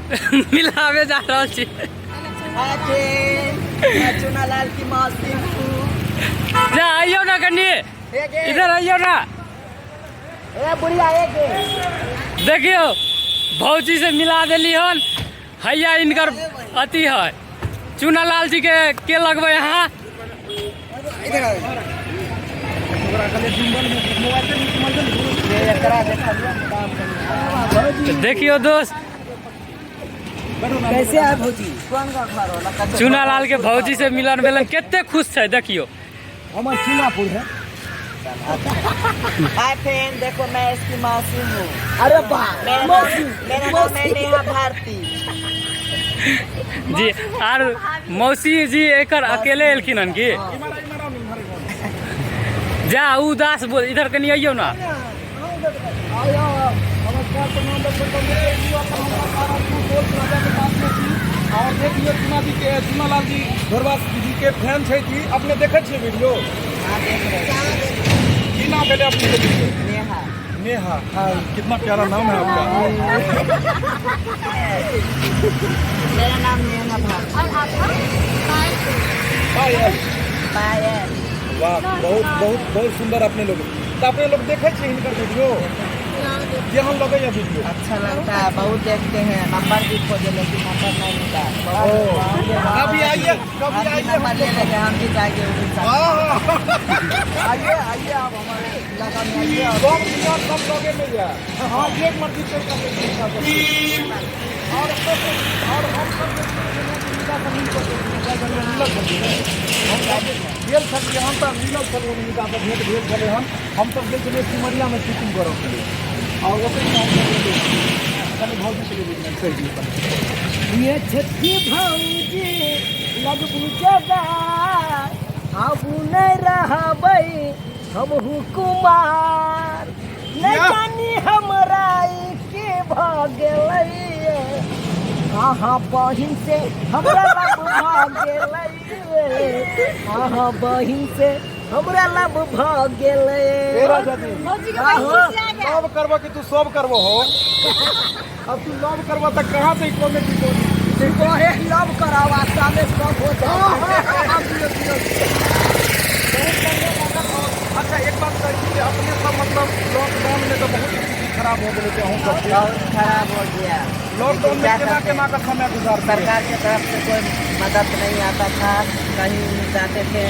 मिलावे जा रहल छी। चुनालाल की मौसी। जा आइयो ना कनी, इधर आइयो ना। ए बुढ़िया एक। देखियो भौजी से मिला देली हन। हैया इनकर अथी है चुनालाल जी के लगबै अहाँ? देखियो दोस्त कैसे है भौजी? चुनालाल के भौजी से मिलन भेलन, कते खुश छै देखियो। हमार चुनापुर है। हाय फ्रेंड, देखो मैं इसकी मौसी हूँ। अरे वाह, मेरा मौसी, मेरा नाम है नेहा भारती जी। आर मौसी जी एकर अकेले एलखिन हन की? जा उदास बोल, इधर कनी अइयो ना। नमस्कार प्रणाम दर्शक बंधु, टोल प्लाजा के पास में छी और देख लियो चुना जी के, चुनालाल जी घोरवा जी के फैन छै की अपने देखै छियै वीडियो? हाँ, देख रहे हैं। की नाम भेलै अपने के? नेहा। नेहा, हाँ, कितना प्यारा नाम है आपका। मेरा नाम नेहा भारती। और आपका? पायल। पायल। वाह, बहुत बहुत बहुत सुंदर अपने लोग। तो अपने लोग देखै छियै हिनकर वीडियो? केहन लगैया वीडियो? अच्छा लगता है, बहुत देखते हैं। नंबर भी खोजे लेकिन नंबर नहीं मिला। ओ, कभी आइए, कभी हम भी आइए। नंबर ले लेंगे, हम भी जाएंगे उड़ीसा। हाँ, आइए आइए, आप हमारे इलाका में आइए। सब विचार सब लगे में या हाँ, एक मर्जी से कर सकते हैं। और और हम सब हिनका से मिल सकै मिलल छलियै, हम गेल छलियै हन तऽ मिलल छलियै, हिनकासँ भेँट भेल छलै हन। हमसब गेल छलियै सिमरियामे शूटिंग करऽके लेल और ओतहि कनि भौजीके लिए कहि दियौ कनि। ये छोटकी भौजी लगबू जगार, आबू नहीं रहबै हमहू कुमार। नहीं जानी हमरा ई के भऽ गेलै, अहाँ बहिन से हमरा लव भऽ गेलै, अहाँ बहिन से हमरा लव भऽ गेलै। ए राजा जी। भौजी के बहिन खिसिया गया। लव करबो कि तू सब करबो हो? अब तू लव करबो तऽ कहाँ से कॉमेडी बोली? सुबहे लव करावा, सामे सब हो जाए। अच्छा, एक बात कहै छी जे अपने सब मतलब लॉकडाउन में तऽ बहुत स्थिति खराब हो गेलै अहूँ सबके? बहुत खराब हो गया। लॉकडाउन में क्या केना करते? केना का समय गुजारते? सरकार के तरफ से कोई मदद नहीं आता था। कहीं जाते थे,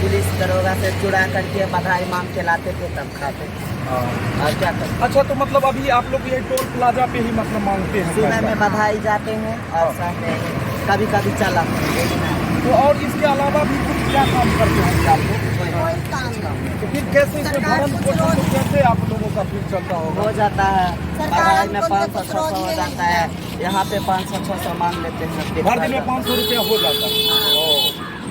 पुलिस दरोगा से चुरा करके बधाई मांग के लाते थे, तब खाते थे। और क्या करते? अच्छा, तो मतलब अभी आप लोग ये टोल प्लाजा पे ही मतलब मांगते हैं सुबह पैसा? में बधाई जाते हैं और शाम में कभी कभी चला हैं। तो और इसके अलावा भी कुछ क्या काम करते हैं आप लोग? कोई काम नहीं। तो फिर कैसे इसमें सरकार भरण कुछ पोषण तो रोज- कैसे आप लोगों का फिर चलता होगा? हो जाता है। सरकार बधाई में हमको 500 कुछ 600 रोज हो नहीं जाता है। यहाँ पे 500 600 मांग लेते हैं। भर दिन में 500 रुपया हो जाता है। ओ,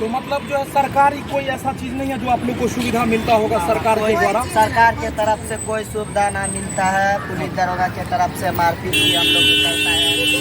तो मतलब जो है सरकारी कोई ऐसा चीज नहीं है जो आप लोग को सुविधा मिलता होगा सरकार के कोई द्वारा? सरकार के तरफ से कोई सुविधा ना मिलता है। पुलिस दरोगा के तरफ से मारपीट भी हम लोग को चलता है,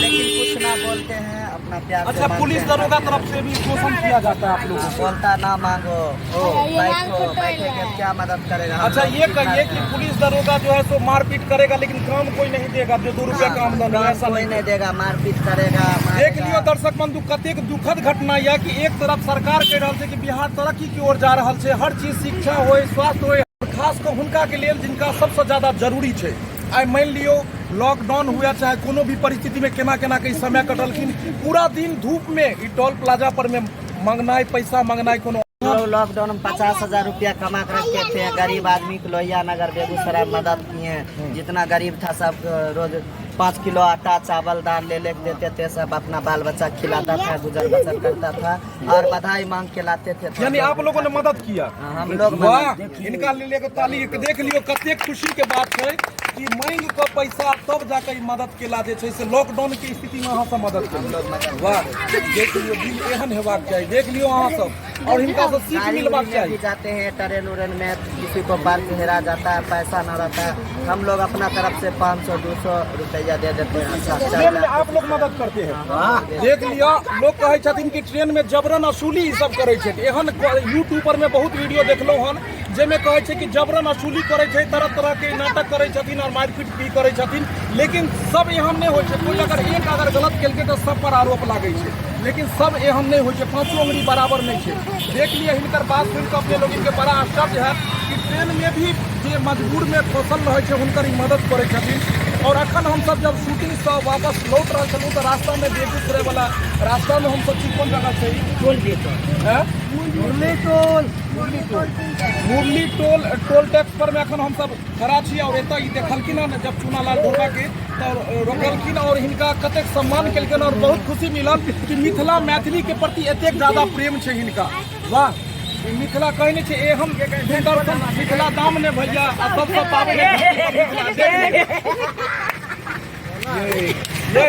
लेकिन कुछ ना बोलते हैं, अपना प्यार से अच्छा, मांगते पुलिस हैं। दरोगा तरफ से भी शोषण किया जाता है आप लोगों को? बोलता ना मांगो, ये लाल बैठो। कुटोइला बैठे के है। क्या मदद करेगा हम अच्छा, लोग? ये कहिए कि पुलिस दरोगा जो है सो मारपीट करेगा लेकिन काम कोई नहीं देगा, जो 2 रुपया का आमदन हो काम ऐसा कोई नहीं? नहीं देगा, मारपीट करेगा, देख मारेगा। लियो दर्शक बंधु, कतेक दुखद घटना यह कि एक तरफ सरकार कहि रहल छै कि बिहार तरक्की की ओर जा रहल छै, हर चीज, शिक्षा होय, स्वास्थ्य होय, खास कऽ हुनका के लेल जिनका सबसँ ज्यादा जरूरी छै। आइ मानि लियौ लॉकडाउन हुए चाहे कोनो भी परिस्थिति में केना केना के ई समय कटलखिन, पूरा दिन धूप में ई टोल प्लाजा पर में मंगनाइ, पैसा मंगनाइ कोनो हम लोग लॉकडाउन में 50,000 रुपया कमा कर रखे थे। गरीब आदमी को लोहिया नगर बेगूसराय मदद किए। जितना गरीब था सब रोज 5 किलो आटा चावल दाल ले लेके देते थे। सब अपना बाल बच्चा खिलाता था, गुजर बसर करता था और बधाई मांग के लाते थे। यानी आप लोगों ने मदद किया? हाँ, हम लोग वाह, मदद। इनका ले लेके ताली। देख लियो कतेक खुशी के बात छै कि मांगि कऽ पैसा तब जाके ई मदद केला जे छै से लॉकडाउन के स्थिति में अहाँ सब मदद केलहुँ। वाह, देख लियो, दिल एहन हेबाक चाही। देख लियो अहाँ सब और हिनका से सीख गाड़ी मिलबाक उड़ी में चाही। भी जाते हैं, ट्रेन उरेन में किसी को पर्स हेरा जाता है, पैसा न रहता है, हम लोग अपना तरफ से 500 200 रुपया दे देते हैं। अच्छा, चल ट्रेन में जाते। आप लोग मदद करते हैं? हाँ। देख लियो, लोग कहै छथिन कि ट्रेन में जबरन वसूली ई सब करै छै। एहन यूट्यूब पर में बहुत वीडियो देखलहुँ हन। जाहिमे कहै छै कि जबरन वसूली करै छै, तरह तरह के नाटक करै छथिन और मारिपीट भी करै छथिन। लेकिन सब एहन नहि होइ छै। कोइ अगर एक अगर गलत केलकै तऽ सब पर आरोप लागै छै, लेकिन सब एहन नहि होइ छै, पाँचो उंगली बराबर नहि छै। देख लिअ, हिनकर बात सुनि कऽ अपने लोगन के बड़ा आश्चर्य हैत कि ट्रेन में भी जे मजबूर में फसल रहै छै हुनकर ई मदद करै छथिन। और अखन हमसब जब शूटिंग से वापस लौट रहल छलहुँ तऽ रास्ता में बेगूसराय वाला रास्ता में हमसब छी। कोन जगह छै ई? हैं? मुरली टोल, मुरली टोल, मुरली टोल टोल टैक्स पर में अखन हमसब खड़ा छी। और एतऽ ई देखलखिन हन जब चूनालाल ढोरबा के, तऽ रोकलखिन और हिनका कतेक सम्मान केलखिन। और बहुत खुशी मिलल कि मिथिला मैथिली के प्रति एतेक ज्यादा प्रेम छै हिनका। वाह, ई मिथिला कहै नहि छै एहन सुंदर मिथिला दाम ने भैया आ सबसँ पाबनि मिथिला। ये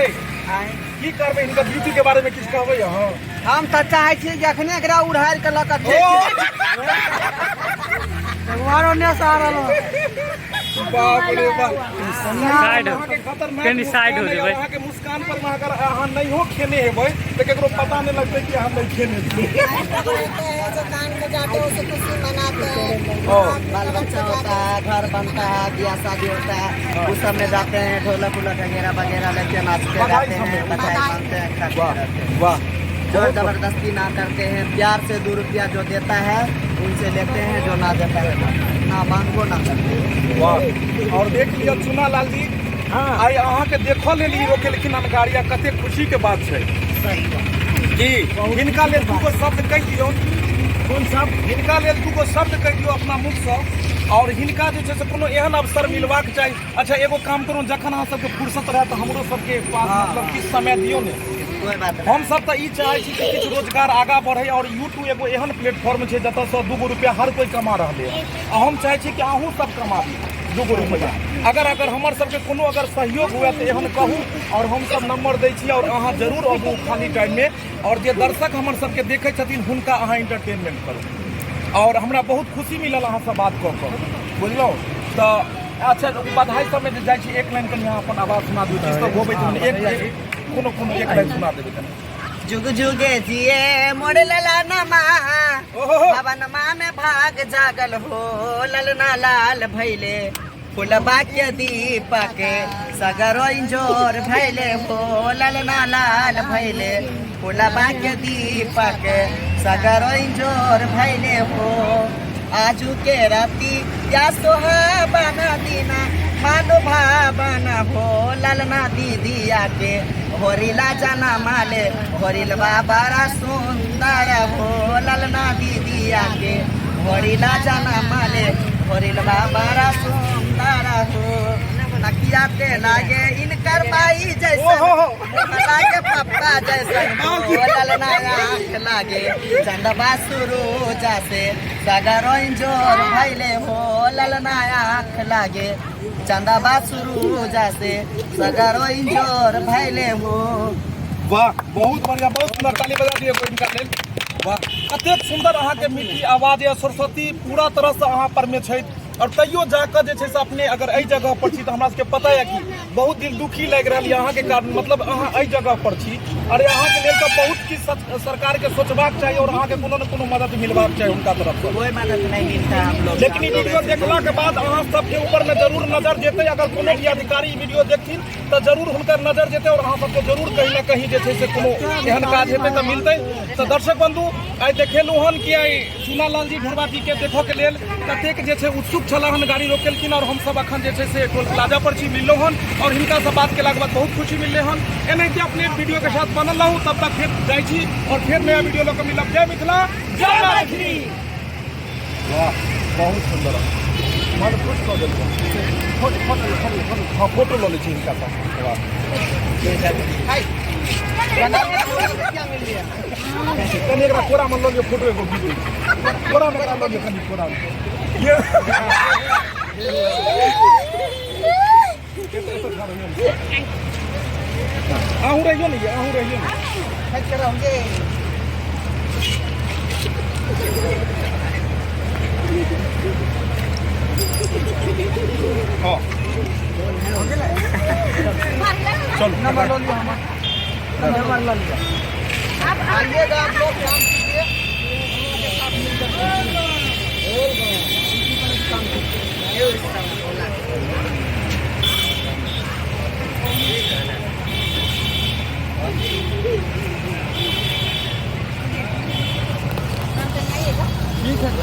की करबै, हिनकर ब्यूटी के बारे में किछु कहबै अहाँ? हम तऽ चाहै छी जे अखने एकरा उड़ारि के लऽ कऽ बाप रे बाप। साइड हो। अहाँके खतरनाक कनि साइड हो मुस्कान अइ, जेबै। और अहाँके मुस्कान पर मे अगर अहाँ नहियो खेने हेबै तऽ केकरो पता नहि लगतै कि अहाँ नहि खेने छी। होते हैं जो कान में जाते हैं उसे खुशी मनाते हैं। बाल बच्चा होता है, घर बनता है, ब्याह शादी होता है, उस सब में जाते हैं, ढोलक उलक वगैरह वगैरह लेके नाचते बधाई गाते सब हैं, में। बधाई मानते हैं, खाते वाह रहते हैं। वाह। जोर जबरदस्ती ना करते हैं, प्यार से 2 रुपया जो देता है उनसे लेते हैं, जो ना देता है ना ना मांगो ना करते हैं। वाह, और देख लिअ चुना लाल जी, आइ अहाँके देखऽ लेल ई रोकेलखिन हन गाड़ी आ कतेक खुशी के बात छै की। हिनका लेल दूगो शब्द कहि दियौ। कोन शब्द? हिनका लेल दूगो शब्द कहि दियौ अपना मुखसँ। और हिनका जे छै से कोनो एहन अवसर मिलबाक चाही। अच्छा, एगो काम करू, जखन अहाँ सबके फुर्सत रहत तऽ हमरो सबके पास मतलब किछु समय दियौ ने। कोई बात नहीं। हम सब तऽ ई चाहै छी कि किछु रोजगार आगाँ बढ़े और यूट्यूब एगो एहन प्लेटफॉर्म छै जतऽसँ 2 गो रुपया हर कोइ कमा रहलै हँ आ हम चाहै छी कि अहूँ सब कमाबी 2 गो रुपया। अगर अगर हमर सबके कोनो अगर सहयोग हुए तऽ एहन कहू और हम सब नंबर दै छी और अहाँ जरूर अबू खाली टाइममे और जे दर्शक हमर सबके देखै छथिन हुनका अहाँ एंटरटेनमेंट करू। और हमरा बहुत खुशी मिलल अहाँसँ बात कऽ कऽ, बुझलहुँ? तऽ अच्छा, बधाई सबमे जे जाइ छी, एक लाइन कनि अहाँ अपन आवाज सुना दियौ। किछु तऽ गबैत रहू, एक एक कोनो कोनो एक लाइन सुना देबै कनि। जुग जुगे जिए मोर लला नमा, ओहो हो। भवनमा में भाग जागल हो, ललना लाल भैले, फुलबा के दीपक सगरो इंजोर भैले हो, ललना लाल भैले, फुलबा के दीपक सगरो इंजोर भैले हो। आजू के राती या सोहाबना दीना मानो भावना हो, ललना दीदिया के होरिला जाना माले, होरिलवा बड़ा सुंदर हो, ललना दीदिया के होरिला जाना माले, होरिलवा बड़ा सुंदर हो। नकिया ते लागे इनकर माई जैसन, ओहो। मुँह लागे पप्पा जैसन हो, ललना आँख लागे चंदवा सुरूजा से सगरो इंजोर भैले हो, ललना आँख लागे चंदवा सुरूजा से सगरो इंजोर भैले हो। वाह, बहुत बढ़िया, बहुत सुंदर। ताली बजा दिए इनका लेल। वाह, कतेक सुंदर अहाँके मीठी आवाज यऽ। सरस्वती पूरा तरहसँ अहाँ पर में छथि और तैयो जाकऽ जे छै से अपने अगर एहि जगह पर छी तऽ हमरा सबके पता यऽ कि बहुत दिल दुखी लागि रहल यऽ अहाँके कारण। मतलब अहाँ एहि जगह पर छी। अरे, अहाँके लेल तऽ बहुत किछु सरकार के सोचबाक चाही और अहाँके कोनो ने कोनो मदद मिलबाक चाही हुनका तरफसँ। कोई मदद नहीं मिलता है हम लोग। लेकिन ई वीडियो देखला के बाद अहाँ सबके ऊपर में जरूर नजर जेतै। अगर कोनो भी अधिकारी ई वीडियो देखथिन तऽ जरूर हुनकर नजर जेतै और अहाँ सबके जरूर कहीं ना कहीं जे छै से कोनो एहन काज हेतै तऽ मिलतै। तऽ दर्शक बंधु, आइ देखेलहुँ हन कि आइ चूनालाल जी ढोरबा जी के देखऽ के लेल कतेक जे छै उत्सुक छलाह हन, गाड़ी रोकेलखिन और हमसब अखन जे छै से टोल प्लाजा पर छी, मिललहुँ हन और हिनका से बात केलाके बाद बहुत खुशी मिललै हन। एनाहिते अपने वीडियो के साथ बनल रहू। तब तक फेर जाइ छी और फेर नया वीडियो लऽ कऽ मिलब। जय मिथिला, जय मैथिली। वाह, बहुत सुंदर, मन खुश कऽ देलकै। Photo, photo, photo, photo. हाँ, फोटो लऽ लै छी हिनका साथ। वाह, कनि एकरा कोरामे लऽ लिअ, फोटो एगो घीच लै छी। कोरामे एकरा लऽ लिअ, कनि कोरामे। ये एतऽ ठाढ़ होइयौ ने। अहूँ रहियौ ने ये, अहूँ रहियौ ने। हाँ, चलो। नंबर लऽ लिअ, हमर नंबर लऽ लिअ। आइएगा आप लोग, काम कीजिए। ठीक है।